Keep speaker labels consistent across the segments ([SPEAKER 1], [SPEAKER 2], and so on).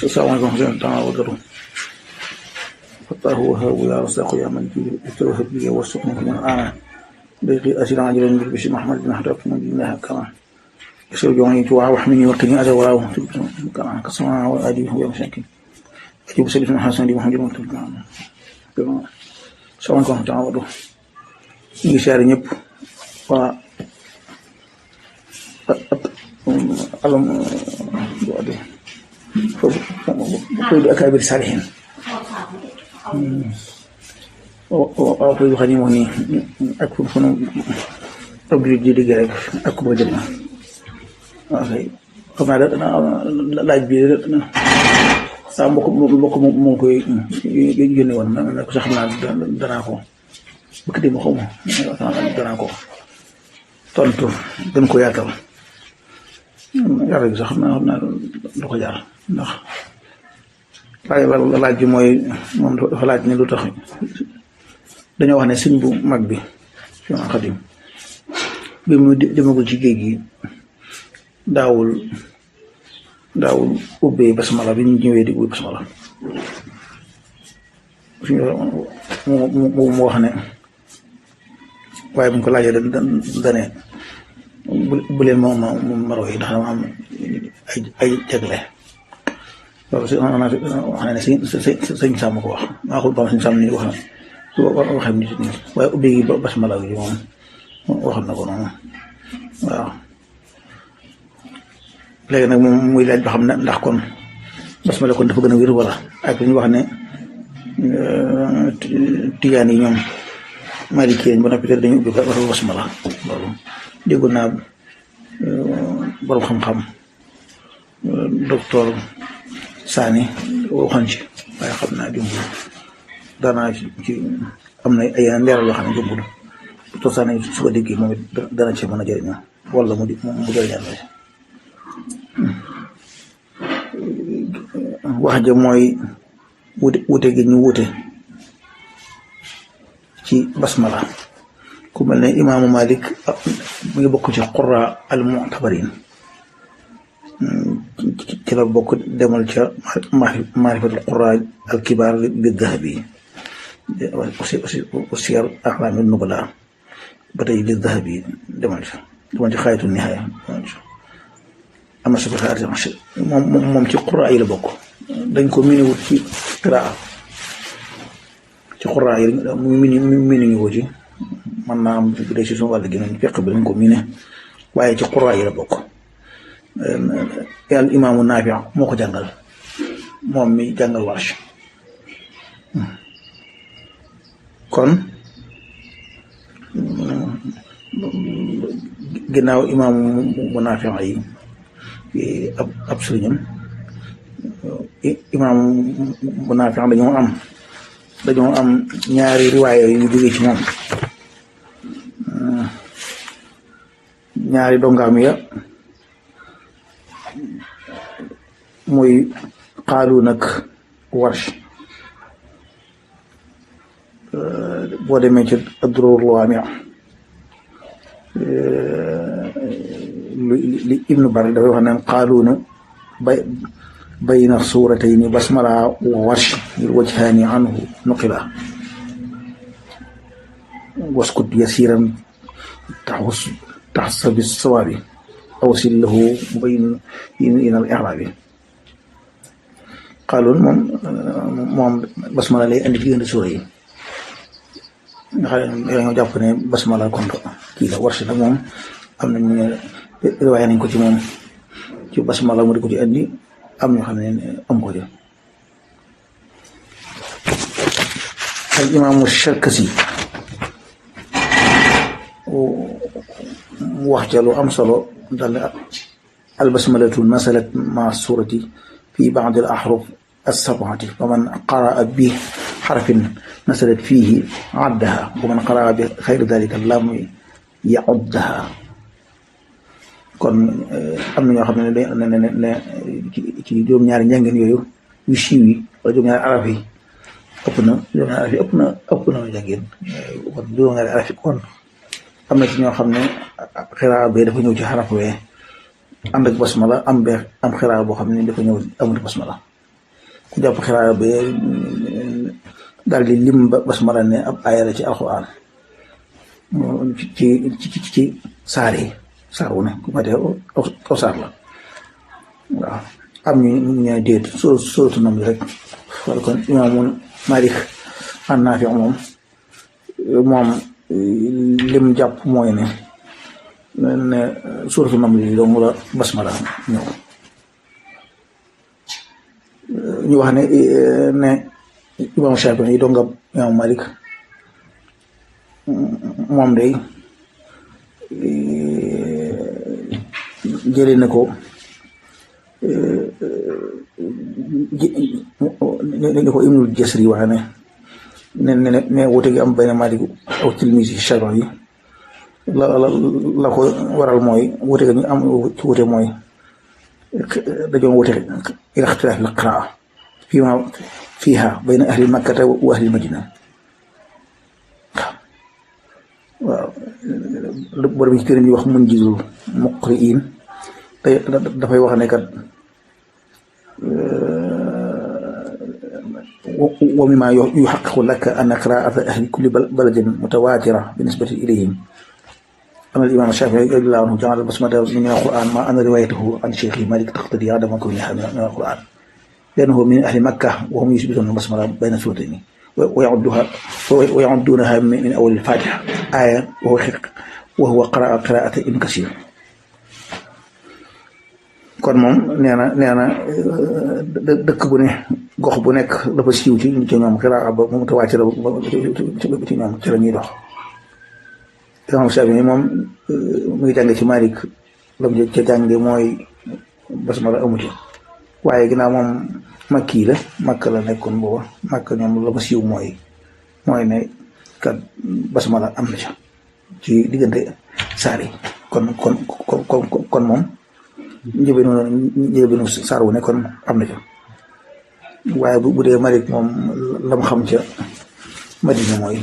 [SPEAKER 1] السلام عليكم ورحمة الله تعالى وبركاته. فتاه وهاب يا رزاق يا من توهب لي وارزقني من الآن بيقي أسير عاجلا بالبشر محمد بن حرب من الله كما يسر جواني توعى واحمني وقني أذى وراه كما كسمع وآدي هو مشاكل أجيب سلف حسن دي محمد السلام عليكم ورحمة الله تعالى وبركاته. ngi siyaare ñëpp waa alam doode foofu koy du akabir salihin waaw koy du xam ni moo ni ak fu nu ab di digg rek ak ku bëgg jëriñ waaw kay xam naa dana laaj bi dana saa mbokk moom koy yónni woon na ko sax xam naa danaa ko bëgg di ma xaw ma danaa ko tontu gën ko yaatal yàlla gi sax xam naa du ko jaar ndax laaj bi mooy moom dafa laaj ne lu tax dañoo wax ne sëñ bu mag bi Seex Xaadim bi mu demagul ci géej gi daawul ubbee basmala bi ñu ñëwee di ubbi basmala mu wax ne waaye bu ñu ko laajee dane bu leen moom maro yi ndax dama am ay jagle loolu si wax na ne sëñ Sàmm ko wax maa ko ba sëñ Sàmm ni wax na su waxee nit ñi waaye ubbi gi basmala gi moom waxoon na ko noonu waaw léegi nag moom muy laaj ba xam ne ndax kon basmala kon dafa gën a wér wala ak ñu wax ne tijaan yi ñoom Maliki ba noppi te dañu ubbi basmala loolu déggoon naa borom xam-xam docteur Sani waxoon ci waaye xam naa jumbul daanaa ci am na ay yeneen leeral yoo xam ne jumbul docteur Sani su ko déggee moom it dana ci mën a jëriñoo wala mu jëriñal la wax ja mooy wute gi ñu wute ci basmala ku mel ne imaamu Malik mu ngi bokk ci qurra al mu'tabarin ci la bokk demal ca maarifatul qurra al kibaar li dahabi aussi a'laami nubala ba tey li dahabi demal ci xaayatu nihaaya am na sufi xaar moom ci qurra yi la bokk dañ ko miinewut ci qiraa ci xuraa yi miinuñu ko ci man naa am bu dee si suñu wàll gi noonu fekk bi dañ ko miine waaye ci xuraa yi la bokk al imaamu Naafi moo ko jàngal moom mi jàngal Warsh kon ginnaaw imaamu Naafi yi ab sëriñam imaamu Naafi dañoo am ñaari riwaaya yu jógee ci moom ñaari dongaam ya muy Qaaluun ak Warsh boo demee ci ad-Durarul Waami' li Ibnu Bari dafay wax naan Qaaluun bayna suuratayni basmala wa Warsh wajhaani anhu nuqila waskut yasiran taxsa bis-sawaabi awsil lahu bayna al-i'raabi Qaaluun moom basmala lay andi ci diggante suura yi nga xam ne dañoo jàpp ne basmala kon kii la Warsh nag moom am nañu ne riwaaya nañ ko ci moom ci basmala mu di ko ci andi am ñoo xam ne am ko jël al imaamu Sharkasi mu wax ca lu am solo dal al basmalatu nasalat ma surati fi ba'd al ahruf as-sab'ati wa man qaraa bi harfin nasalat fihi addaha wa man qaraa bi xayri dalika lam ya'uddaha kon am na ñoo xam ne ci juróom-ñaari njàngin yooyu yu siiw yi wala juróom-ñaari araf yi ëpp na njàngin kon juróom-ñaari araf yi kon am na ci ñoo xam ne xiraa bee dafa ñëw ci xaraf wee ànd ak basmala am xiraa boo xam ne dafa ñëw amul basmala ku jàpp xiraa bi daal di lim basmala ne ab aaya la ci alxuraan ci saar yi saar wu ne ku ma dee aw saar la waaw am ñu ñooy déet sóotu nam rek wala kon imaamu Malik an Naafi moom lim jàpp mooy ne sóotu nam li dong la basmala ñëw ñu wax ne imaamu Shaafi'i yi dongab imaamu Malik moom day jëlee na ko ni ko Ibnul Jasri waxe ne wute gi am benn Malik aw tilmis yi Shaafi'i yi la ko waral mooy wute gi ñu am ci wute mooy dañoo wute ila ixtilaaf al qiraa fiiha bayna ahli makkata wa ahli madina waaw borom ci téere bi wax Munjizul Muqri'in dafay wax ne kat wa mimmaa yuhaqqiqu laka anna qiraa'ata ahli kulli baladin mutawaatira binisbati ilayhim أن الإمام الشافعي رضي الله عنه جعل البسملة من القرآن مع أن روايته عن شيخه مالك تقتضي عدم كونها من القرآن لأنه من أهل مكة وهم يثبتون البسملة بين سورتين ويعدونها من أول الفاتحة آية وهو قراءة ابن كثير kon moom nee na dëkk bu ne gox bu nekk dafa siiw ci ñoom xiraa ba mu mutawaatira ci ñoom ci la ñuy dox imam Shaafi'i moom mu ngi jànge ci Malik la mu ca jànge mooy basmala amu ci waaye ginnaaw moom makki la makka la nekkoon booba makka ñoom la fa siiw mooy ne kat basmala am na ca ci diggante saar yi kon moom njëbeenu saar wu ne kon am na ca waaye bu dee Malik moom la mu xam ca Madina mooy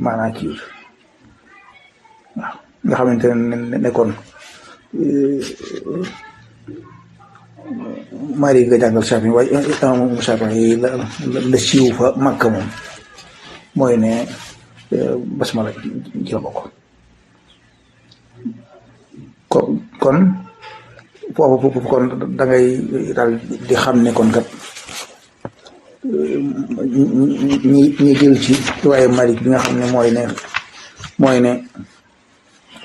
[SPEAKER 1] maanaa kii waaw nga xamante ne kon Malik nga jàngal Shaafi'i waaye imam Shaafi'i la siiw fa Makka moom mooy ne basmala ci la bokk kon foofu kon da ngay daal di xam ne kon kat ñi jël ci waaye Malik bi nga xam ne mooy ne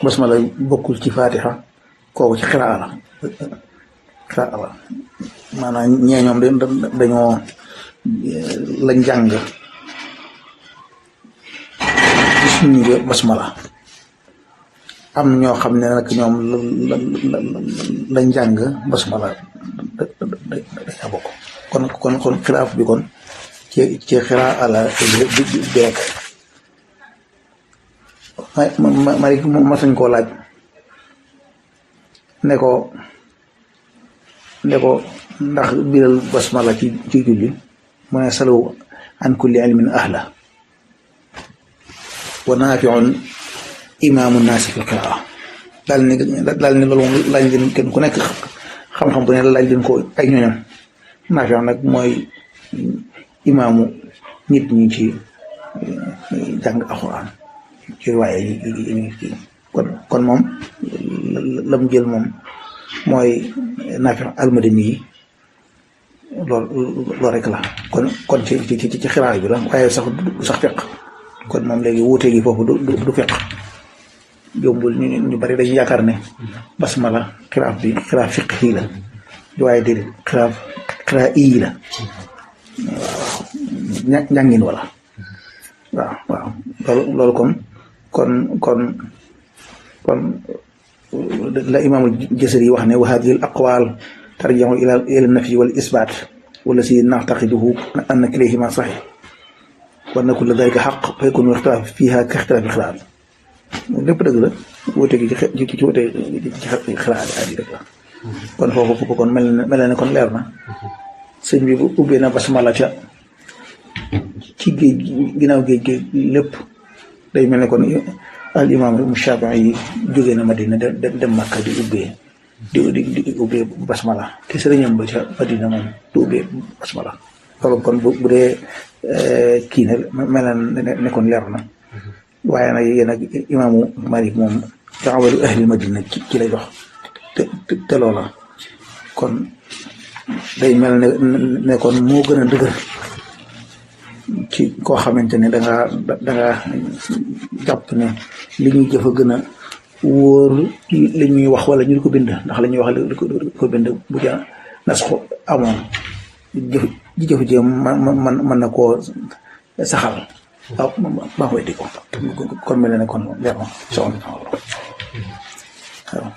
[SPEAKER 1] basmala bokkul ci Fatiha kooku ci xiraa la maanaam ñee ñoom dañoo lañ jàng gis ñu de basmala am ñoo xam ne nag ñoom lañ jàng basmala daña bokk kon xilaaf bi kon ci xiraa la bi rek Malik mas nañ koo laaj ne ko ndax biral basmala ci julli mu ne salaw an kulli ilmin ahla wa naafi'un imaamu naasi fi qiraa daal ni loolu moom laaj leen kenn ku nekk xam-xam bu ne laaj leen ko ay ñooñam Naafi' nag mooy imaamu nit ñi ci jàng alxuraan ci waaye yi kon moom lam jël moom mooy Naafi' al-Madani yi loolu rek la kon ci xiraa bi la waaye sax fiq kon moom léegi wuute gi foofu du fiq jombul ñu bari dañu yaakaar ne basmala xiraa bi xiraa fiq yi la waaye déedéet xiraa yi la waaw njàngin wala waaw loolu kon la imaamul Jasari yi wax ne wa haadihi al aqwaal tarji'u ila an-nafyi wal isbaat wallazii na'taqiduhu anna kilayhimaa sahiih wa anna kulla dhaalika haqq fa yakuunu al-ixtilaaf fiihaa ka ixtilaafi al-xiraat lépp dëgg la wóote gi ci wóote ci xiraat yi rek la kon foofu kon mel na ne kon leer na sëñ bi bu ubbee na basmala ca ci géej ginnaaw géej gi lépp day mel ne kon al imaam Shaafi'i yi jógee na Madina dem Makka di ubbee di ubbee basmala te sëriñam ba ca Madina moom du ubbee basmala loolu kon bu dee kii ne mel na ne kon leer na waaye nag yéen ak imaamu Malik moom ca awalu ahli Madina ci lay dox te loola kon day mel ne kon moo gën a dëgër ci koo xamante ne danga jàpp ne li ñuy jëf a gën a wóor li ñuy wax wala ñu di ko bind ndax la ñuy wax li ko bind bu ja nas ko amoon jëf ji mën na koo saxal ba weddi ko kon mel na ne kon leer na waaw